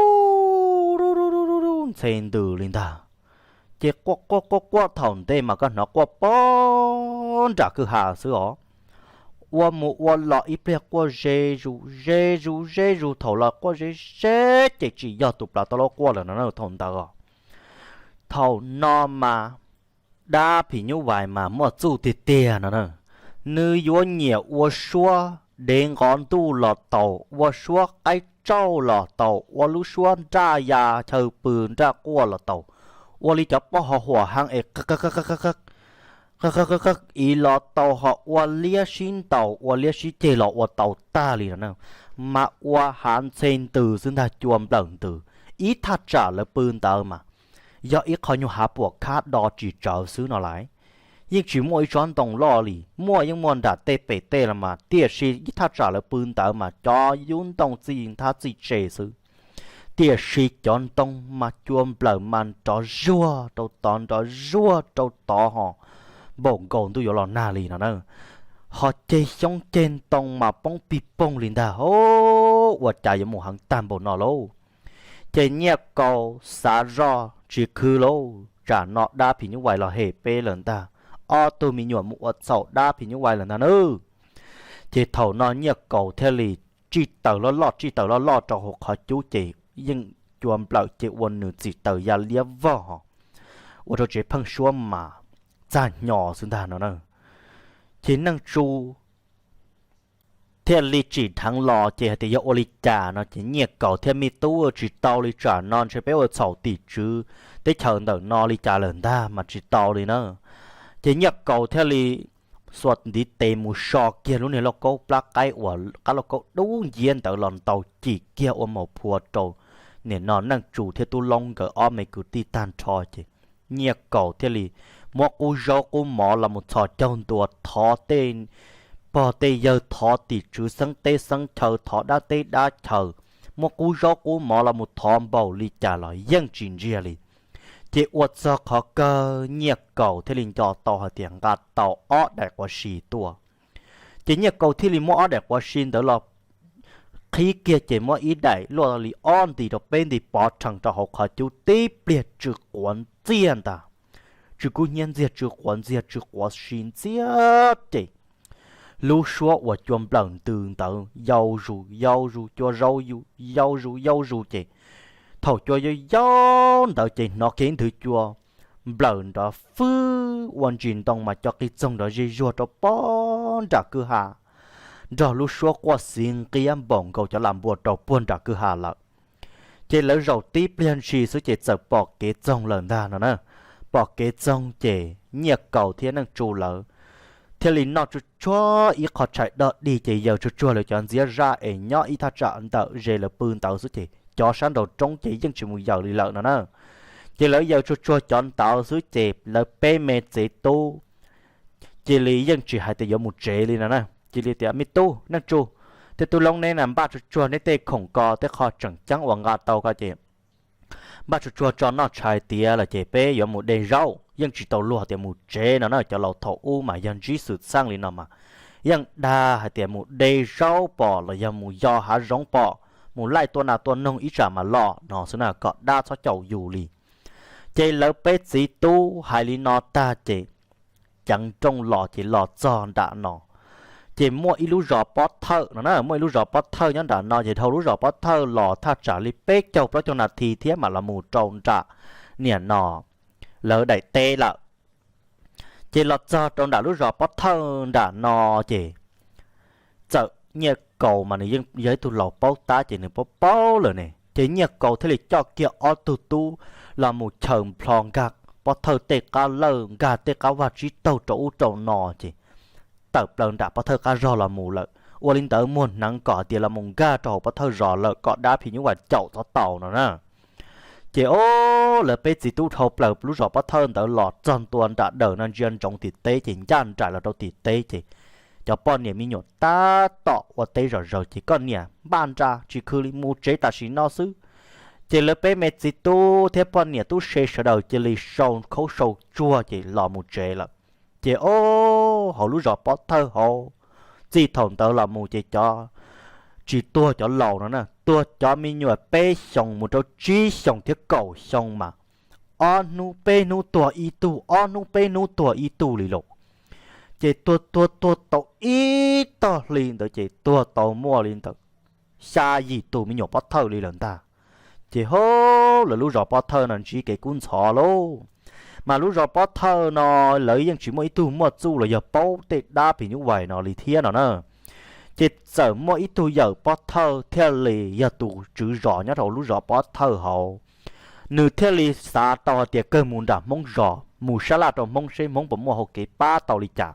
ntxhe ntws li ntag. Ces quaj quaj quaj quaj thaum ntej mas koj hnov quaj poob nram kwj ha xwb os. Ua mus ua los ib pliag quaj ze zus ze zus ze zus thaum los quaj ze ze ces tsis yog tus plas taub laub quaj lawm no na thaum ntawd os. Thaum no mas dab phim nyuj vais mas muaj txuj tiag tiag no na. Nws yuav nyiam ua suab dev nqov ntuj los tau, ua suab qaib tsauj los tau, ua lub suab nraj ya chaw pw nraj quaj los tau, ua li cov poj ho huam heev es ib los tau, ho ua liab sib ntaus ua liab sib ceg los ua tau tag li no na. Mas ua hav ntxhe ntws xwb ntag, cua nplawm ntws. Ib thaj tsam lawv pw ntawd mas yog ib qho nyuag hav puam khab do tsis tsawv xwb no lais. Yeej tsis muaj ib tsob ntoo loj li, muaj yeej muaj nram tej pem tej los mas, tiam sis ib thaj tsam lawv pw ntawd mas cov yub ntoo txij nthab txij tse xwb. Tiam sis cov ntoo mas cua nplawm mas nrov zuag rau tod nrov zuag rau tod ho npaum nkaus ntuj yuav los nag li no na. Ho ceg xyoob ceg ntoo mas poob pig poog li ntag, ua cas yuav mus heev tag npaum no lauj. Ces Nyiaj Kaus xav zoj tsis khwv lauj, tsam no dab phim nyuj vais los hem peb lawm ntag, ob tug me nyuam mus ua txhaum dab phim nyuj vais lawm ntag nawb. Ces thaum no Nyiaj Kaus thiaj li tsij taws loj loj tsij taws loj loj rau hauv qhov cub ces yeej cua nplawm ces ua nws txim taws ya liab vog ho, ua rau tsev pheej suab mas txaj hnyo xwb ntag no na. Ces Neej Tsu thiaj li tsim dheev los ces hais tias yog ua li cas no ces Nyiaj Kaus thiaj, me tub, tsis tau li, tsam no ntshe peb ua txhaum tim tswv teb chaws ntawm no li cas lawm ntag mas tsis tau li na. Ces Nyiaj Kaus thiaj li xuas ntiv tes mus so kiag lub niag lauj kaub plab qaib uas qab lauj kaub dub nciab ntawd los ntaus cim kiag ua maum phua rau nim no Neej Tsu thiab Tub Loob nkawd ob me kwv tij tag nrho ces Nyiaj Kaus thiaj li muab qub zaub qub mov los mus txhos caug ntua thov tej pog tej yawg, thov tim tswv xeeb teb xeeb chaw, thov dab teb dab chaw, muab qub zaub qub mov los mus thov npaum li cas los yeej tsis ntsiag li. Ces ua txog qhov kawg Nyiaj Kaus thiaj li nco tau hais tias nqa tau ob daim quav si tuaj. Ces Nyiaj Kaus thiaj li muab ob daim quav si ntawd los qhib kiag ces muab ib daim luaj li ob nti rau peb nti pov rhees rau hauv qhov cub, tib pliag tsw quav ntxiag ntag. Tsw kub hnyiab ntxiag, tsw quav ntxiag, tsw quav si ntxiag ces lub suab uas cua nplawm ntws ntawd yau zus yau zus, cua yau zus yau zus ces thaum cua yau yau ntawd ces hnov kiag ib nthwv cua nplawm nrov fwb ua ntsis ntoo mas co qig txoog nrov zig zuag rau puag nram kwj ha, nrog lub suab quaj xiv nqiab npaum nkaus cov lam npua rau puag nram kwj ha lawm. Ces lawv zaum tib pliag ntshis xwb ces txawm pom kev txoog lawm ntag no na. Pom kev txoog ces Nyiaj Kaus thiab Neej Tsu lawv thiaj li noj tsuag tsuag ib qho tshais dog dig ces yaws tsuag tsuag lawv cov ntxiab zaj es nyob ib thaj tsam ntawm ze lawv pw ntawd xwb ces cov sab nraum roob ces yeej tsis mus yaws li lawm no na. Ces lawv yaws tsuag tsuag cov ntawd xwb ces lawv peb me txiv tub cia li yeej tsis hais tias yuav mus tsev li no na. Cia li tias, me tub Neej Tsu thiab Tub Loob, neb na npaj tsuag tsuag neb tej khoom ko tej qho tseem ceeb uas nqa tau ko ces npaj tsuag tsuag tso noj tshais tiav lawm ces peb yuav mus de zaub. Yeej tsis tau luag tias mus tsev no na, cov laus thaum ub mas yog ntsib xwm txheej li no mas yeej dag hais tias mus de zaub pom los yog mus yos hav zoov pom, mus laij tua nas tua noog ib tsam mas los no xwb na, kom dab txhob caum yus li. Ces lawv peb txiv tub hais li no tag ces ceev nrooj los ces los txog nram no ces muaj ib lub zos pob thawj no na, muaj ib lub zos pob thawj nyob nram no ces dhau lub zos pob thawj los thaj tsam li peb caug plaub caug nas this thiab mam los mus rau nram niam no lawv daim teb lawm. Ces los txog rau nram lub zos pob thawj nram no ces txawm Nyiaj Kaus mas nws yeej yog ib tug laus paub tab ces nws paub paub lawm ne. Ces Nyiaj Kaus thiaj li coj kiag ob tug tub los mus chaws nplho nkag Pob Thawj tej qab lawj, nkag tej qab vaj tsib taug rau ub rau no ces tawm plaws nram Pob Thawj qab zog los mus lawm. Ua li ntawd muag hneev kom hais tias los mus nkag rau hauv Pob Thawj zos lawm kom dab phim nyuj vais caum txhob tau no na. Ces o, lawv peb txiv tub dhau plaws lub zos Pob Thawj ntawd los txog ntua nram daws no ntsia ntsoov tim teb ces ncaj nraim los rau tim teb ces cov poj niam me nyuam tab tom ua teb zom zaws ces koj niam npaj nra tsis khw li, mus tsev tam sim no xwb. Ces lawv peb me txiv tub thiab poj niam tub se sawv daws cia li sau khaub sau tsuag ces los mus tsev lawm. Ces o, hauv lub zos Pob Thawj hauv, txij thaum ntawd los mus ces cov, tsis tuag cov laus no na, tuag cov me nyuam peb xyoos mus rau tsib xyoos thiab kaum xyoo mas ob hnub peb hnub tuag ib tug, ob hnub peb hnub tuag ib tug li lauj. Ces tuag tuag tuag tau ib tog hli ntawd ces tuag tau muaj li ntawd xya yim tus me nyuam Pob Thawj li lawm ntag. Ces ho, lawv lub zos Pob Thawj no ntsib kev kub ntxhov lauj. Mas lub zos Pob Thawj no lawv yeej tsis muaj ib tug muaj txuj los yog paub tej dab phim nyuj vais no li thiab no na. Ces txawm muaj ib tug yawm Pob Thawj thiaj li yog tus tswv zos nyob rau lub zos Pob Thawj hauv, nws thiaj li xav tau hais tias kawg mus nram Hmoob zos mus sab laj rau Hmoob seb Hmoob puas muaj hau kev pab tau li cas.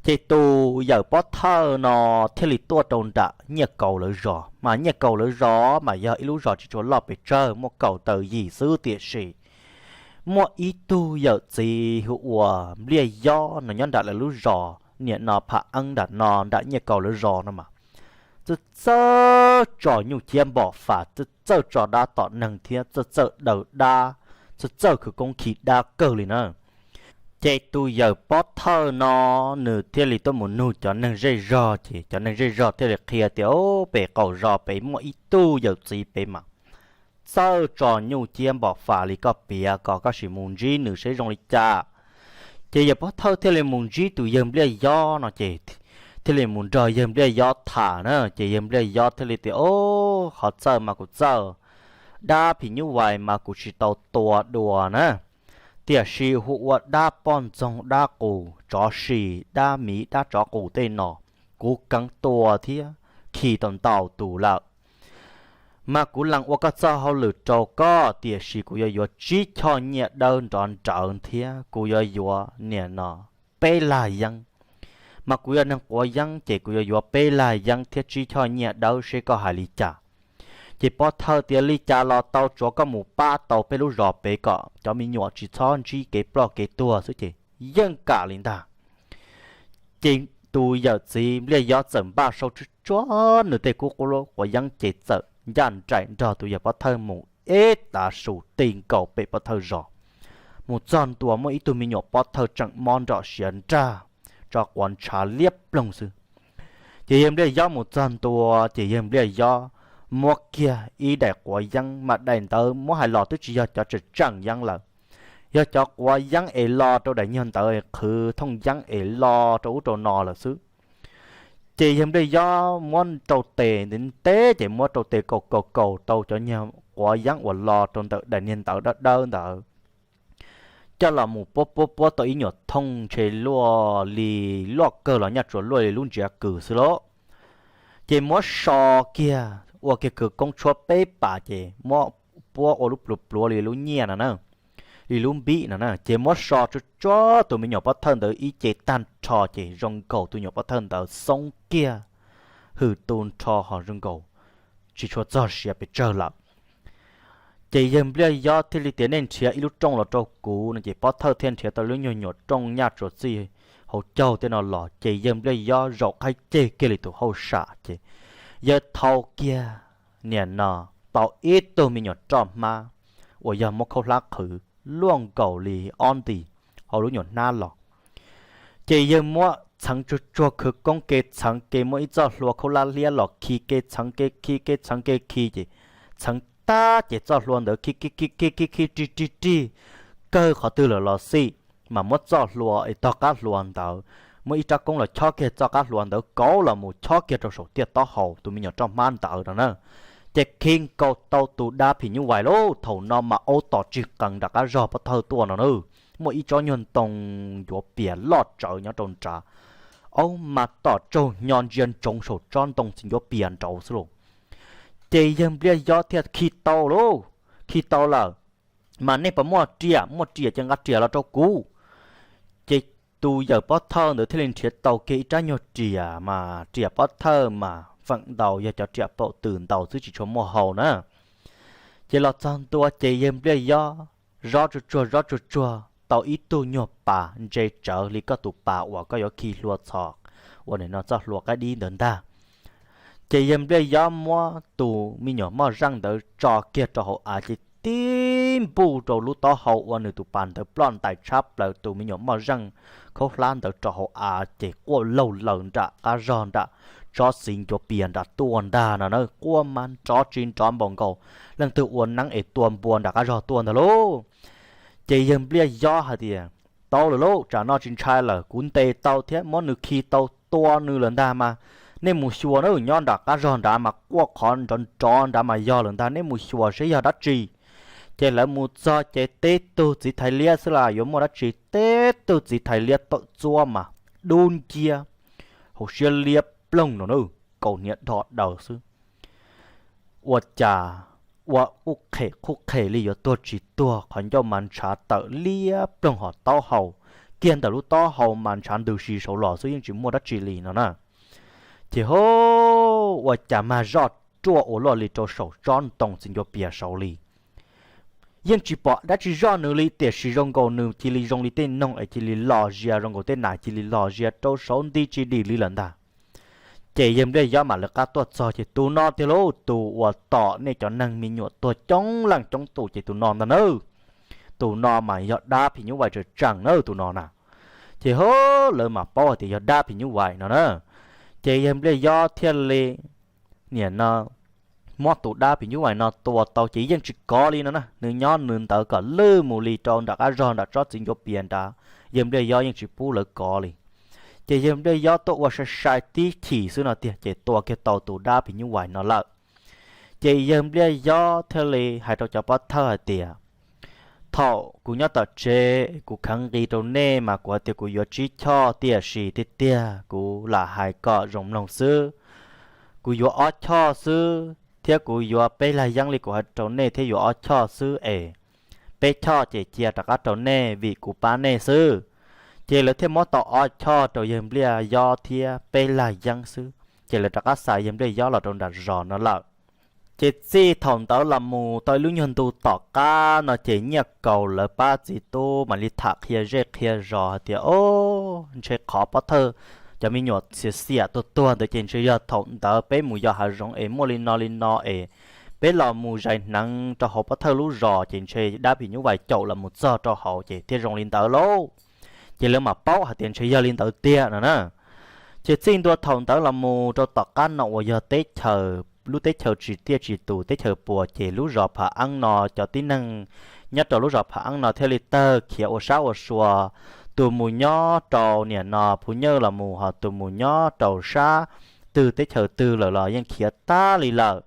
Ces tus yawm Pob Thawj no thiaj li tuaj rau nram Nyiaj Kaus lawv zos, mas Nyiaj Kaus lawv zos mas yog ib lub zos tsis tshua loj pes tsawg, muaj kaum tawm yim xwb, tiam sis muaj ib tug yawm txiv hu ua Npliaj Yob no nyob nram lawv lub zos niam no Pham Eeb nram no nram Nyiaj Kaus lawv zos no mas txawj txawj tso nyuj ciab npom fam, txawj txawj tso dab tom neeg thiab txawj txawj daws dab, txawj txawj khwv koob khi dab kawg li na. Ces tus yawm Pob Thawj no nws thiaj li tuaj mus nug cov neeg zej zog, ces cov neeg zej zog thiaj li qhia tias, o, pem qaum zos pem muaj ib tug yawm txiv pem mas txawj tso nyuj ciab npom fam li koj piav ko, koj sim mus ntsib nws seb zoo li cas. Ces yawm Pob Thawj thiaj li mus ntsib tus yawg Npliaj Yob no ces thiaj li mus nrog yawg Npliaj Yob tham na, ces yawg Npliaj Yob thiaj li tias, o, qhov txawj mas kuv txawj, dab phim nyuj vais mas kuv tsis tau tua dua na, tiam sis hu ua dab poj ntxoog, dab qus, tsov si, dab miv, dab tsov qus tej no, kuv keev tua thiab khi tau ntau tus lawm. Mas kuv lees ua koj txoj hauj lwm rau koj, tiam sis kuv yuav yuav tsib choj nyiaj dawb nrov nrawv thiab kuv yuav yuav niam no peb lag yeeb. Mas kuv yog neeg quav yeeb ces kuv yuav yuav peb lag yeeb thiab tsib choj nyiaj dawb seb koj hais li cas. Ces Pob Thawj tias li cas los tau, tsuav koj mus pab tau peb lub zos pem kom cov me nyuam tsis txhob ntsib kev ploj kev tuag xwb ces yeej kam li ntag. Ces tus yawm txiv Npliaj Yob txawm npaj sau tsuag tsuag nws tej kub quav yeeb ces txawm ncaj nraim nrog tus yawm Pob Thawj mus ib tav su ti nkaus pem Pob Thawj zos. Mus txog ntua muaj ib tug me nyuam Pob Thawj tseem mob nrom siav nrag, tso quav ntshav liab ploog xwb. Ces yawg Npliaj Yob mus txog ntua ces yawg Npliaj Yob muab kiag ib daim quav yeeb, mas daim ntawd muab hais los twb tsis yog cov tseem tseem yeeb lawm, yog cov quav yeeb es lo rau daim nyuag ntawd qhwv thooj yeeb es lo rau ub rau no lawm xwb. Ces yawg Npliaj Yob muab rau tes ntev ntev ces muab rau tes kaus kaus kaus tau cov nyuag quav yeeb uas lo rau ntawm daim niag ntawd dawb dawb ntawd, coj los mus puab puab puab tau ib nyuam thooj ntshe luaj li, luaj kawg los nyaj tsuas luaj li lub ntsiav kws xwb lauj. Ces muab so kiag ua kiag khwv koob tshuab peb pas ces muab puab ua lub pluav pluav li lub nyiaj no na, li lub npib no na, ces muab so tsuag tsuag tus me nyuam Pob Thawj ntawd ib ce tag nrho ces zoo nkaus tus nyuam Pob Thawj ntawd xoob kiag, hwm tu nrho ho zoo nkaus tsis tshua txog siav pes tsawg lawm. Ces yawg Npliaj Yob thiaj li tias nej nrhiav ib lub rooj los rau kuv no ces Pob Thawj thiaj nrhiav tau lub nyuag nyuam rooj nyaj tsuas txij hauv caug tej no los ces yawg Npliaj Yob zaum qab ceg kiag li tus hauj sam ces yawg thau kiag niam no tau ib tug me nyuam roj hmab uas yog muab khaub hlab qhwv luaj nkaus li ob nti hauv lub nyuam hnab los. Ces yawg muab txheev tsuag tsuag khwv koob ke txheev ke muab ib txoj hlua khaub hlab liab los khi ke txheev ke khi ke txheev ke khi ces txheev tag ces txoj hlua ntawd khi khi khi khi khi khi rig rig rig kawg qhov twg lawm los xij, mas muab txoj hlua es tog qab hlua ntawd, muab ib rab koob los chob kiag txoj qab hlua ntawd kauv los mus chob kiag rau saum tiaj taub hau tus me nyuam roj hmab ntawd no na. Ces khi nkaus tau tus dab phim nyuj vais lauj, thaum no mas aub tom tsig qees nram qab zog Pob Thawj tuaj no na, muaj ib tsob nyuag ntoo ncuav pias loj tsawv nyob rau nrad, aub mas tom tsaug hnyo ntsia ntsoov saum tsob ntoo txiv ncuav pias nraud xwb lauj. Ces yawg Npliaj Yob thiaj khi tau lauj, khi tau lawm, mas nej puas muaj riam? Muaj riam ces nqa riam los rau kuv. Ces tus yawm pov thawj ntawd thiaj li nrhiav tau kiag ib rab nyuag riam mas riam pov thawj mas feem ntau yog cov riam paum twm ntau xwb tsis tshua muaj hau na. Ces los txog ntua ces yawg Npliaj Yob zob tsuag tsuag zob tsuag tsuag tau ib tug nyuag pas ntse tsawv li koj tus pas uas koj yuav khi hlua txhos, uas nim no txoj hlua qaib dib ntawd ntag. Ces yawg Npliaj Yob muab tus me nyuam moj zeej ntawd tso kiag rau hauv av ces tib npuj rau lub taub hau ua nws tus pas ntawd ploj ntais tshab plaws tus me nyuam moj zeej khaub hlab ntawd rau hauv av ces quaj laug laws nram qab zog nram tsob txiv ncuav pias nram tuaj ntag no na. Quaj mas nrov tsis nrov npaum nkaus leej twg ua neeb es tua npua nram qab zog tuaj ntag lauj. Ces yawg Npliaj Yob hais tias, tau lawm lauj, tsam no tsis ntshai lawm, kuv ntes tau thiab muab nws khi tau tua nws lawm ntag mas nej mus xyuas na, nyob nram qab zog nrad mas quaj qhov nrov nrov nrad mas yog lawm ntag, nej mus xyuas seb yog dab tsi. Ces lawv mus txog ces teb tug txiv thais liab xwb las yuav muaj dab tsi, teb tug txiv thais liab tawm txuab mas dub nciab, hauv siab liab ploog no na, kaus hniav dho daws xwb. Ua cas ua ub qhem qhuj qhem li yuav tuag tsis tuag, qhov ncauj mas ntshav tawm liab ploog hos taub hau, kiag ntawm lub taub hau mas ntshav ntws si saud los xwb yeej tsis muaj dab tsi li no na. Ces ho ua cas mag zoj ruaj ua luaj li rau saum tsob ntoo txiv ncuav pias saud li. Yeej tsis pom dab tsi zoj nws li tiam sis zoo nkaus nws cia li zoo li tej noog es cia li los zia, zoo nkaus tej nas cia li los zia rau saud nti tsis dim li lawm ntag. Ces yawg Npliaj Yob mam lawv qab tuaj txog ces tus no tiag lauj, tus uas tom nej cov neeg me nyuam tuag coob leej coob tus ces tus no ntag nawb. Tus no mas yog dab phim nyuj vais tseem tseem nawb tus no na. Ces ho lawv mam paub hais tias yog dab phim nyuj vais no na. Ces yawg Npliaj Yob thiaj li nim no muab tus dab phim nyuj vais no tua tau ces yeej tsis kov li no na, nws nyob nws ntawd kom lwj mus li rau nram qab zog nram tsob txiv ncuav pias nrad, yawg Npliaj Yob yeej tsis pub lawv kov li. Ces yawg Npliaj Yob tuaj ua sai sai tib chim xwb no tiag ces tua kiag tau tus dab phim nyuj vais no lawm. Ces yawg Npliaj Yob thiaj li hais rau cov pov thawj hais tias, thaum kuv nyob tom tsev kuv khav nqi rau nej mas kuv hais tias kuv yuav tsib choj, tiam sis tiag tiag kuv lam hais kom zoo mloog xwb. Kuv yuav ob choj xwb thiab kuv yuav peb lag yeeb li kuv hais rau nej thiab yuav ob choj xwb es peb choj ces cia rov qab rau nej vim kuv pab nej xwb. Ces lawv thiaj muab tau ob choj rau yawg Npliaj Yob thiab peb lag yeeb xwb ces lawv rov qab xa yawg Npliaj Yob los rau nram zos no lawm. Ces txij thaum ntawd los mus tau ib lub nyuag ntu tom qab no ces Nyiaj Kaus lawv pab txiv tub mam li tham qhia zej qhia zos hais tias, o, ntshe qhov pov thawj cov me nyuam xiam xiam tuag tuag ntawd ces ntshe yog thaum ntawd peb mus yos hav zoov es muaj li no li no es peb los mus zais hneev rau hauv pov thawj lub zos ces ntshe dab phim nyuj vais caum los mus txog rau hauv ces thiaj zoo li ntawd lauj. Ces lawv mam paub hais tias ntshe yog li ntawd tiag no na. Ces txij ntua thaum ntawd los mus rau tom qab no uas yog teb chaws, lub teb chaws tsis tiaj tsis tus teb chaws puas ces lub zos Phav Eeb no cov tib neeg nyob rau lub zos Phav Eeb no thiaj li tawg khiav ua sab ua sua, tus mus nyob rau niam no Phu Nyawj los mus ho tus mus nyob rau sab twg teb chaws twg lawm los yeej khiav tag li lawm.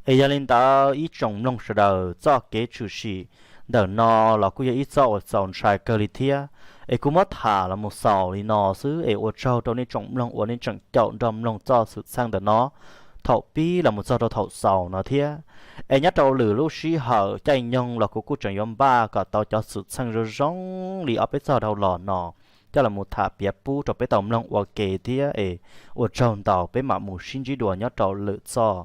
Es yog li ntawd ib tsoom mloog sawv daws txoj kev tshwm sim ntawm no los kuj yog ib txoj uas txaus ntshai kawg li thiab. Es kuv muab tham los mus xaus li no xwb es ua tsaug rau nej tsoom mloog uas nej tseem caum nrog mloog txoj xwm txheej ntawm no thaum pib los mus txog rau thaum xaus no thiab. Es nyob rau lwm lub sij hawm caij nyoog los kuv kuj tseem yuav npaj kom tau cov xwm txheej zoo zoo li ob peb txog dhau los no coj los mus tham piav pub rau peb tau mloog ua ke thiab es ua tsaug ntau, peb mam mus sib ntsib dua nyob rau lwm txoj